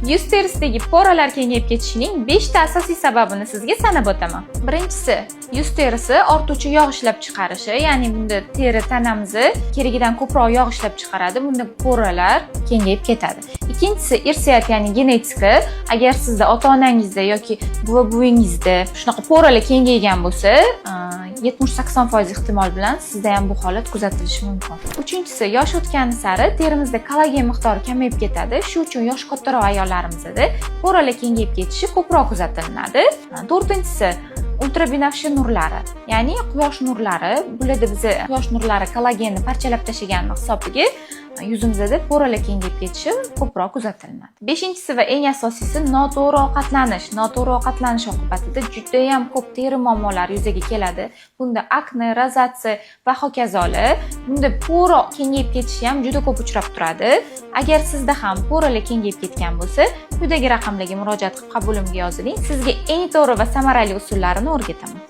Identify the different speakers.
Speaker 1: Yuz terisidagi пора lar kengayib ketishining 5 ta asosiy sababini sizga sanab o'taman. Birinchisi, yuz terisi ortiqcha yog' ishlab chiqarishi, ya'ni bunda teri tanamizni keragidan ko'proq yog' ishlab chiqaradi, bunda пора lar kengayib ketadi. Ikkinchisi, irsiyat, ya'ni genetika. Agar sizda ota-onangizda yoki buva buvingizda shunaqa пора lar kengaygan bo'lsa, 70-80% ehtimol bilan sizda ham bu holat kuzatilishi mumkin. Uchinchisi, yosh o'tgani sari terimizda kollagen miqdori kamayib ketadi. Shu uchun yosh kattaroq ayollarimizda пора lar kengayib ketishi ko'proq kuzatilinadi. To'rtinchisi, ultrabinafsha nurlari, ya'ni quyosh nurlari. Bularda biza quyosh nurlari kollagenni parchalab tashlagani hisobiga yuzimizda пора lar kengayib ketishi ko'proq kuzatilinadi. Beshinchisi va eng asosiysi, noto'g'ri ovqatlanish. Noto'g'ri ovqatlanish oqibatida judayam ko'p teri muammolari yuzaga keladi. Bunda akne, rozatsiya va hokazolar. Bunda пора kengayib ketishi ham juda ko'p uchrab turadi. Agar sizda ham пора lar kengayib ketgan bo'lsa, quyidagi raqamlarga murojaat qilib, qabulimga yoziling. Sizga eng to'g'ri va samarali usullarini o'rgataman.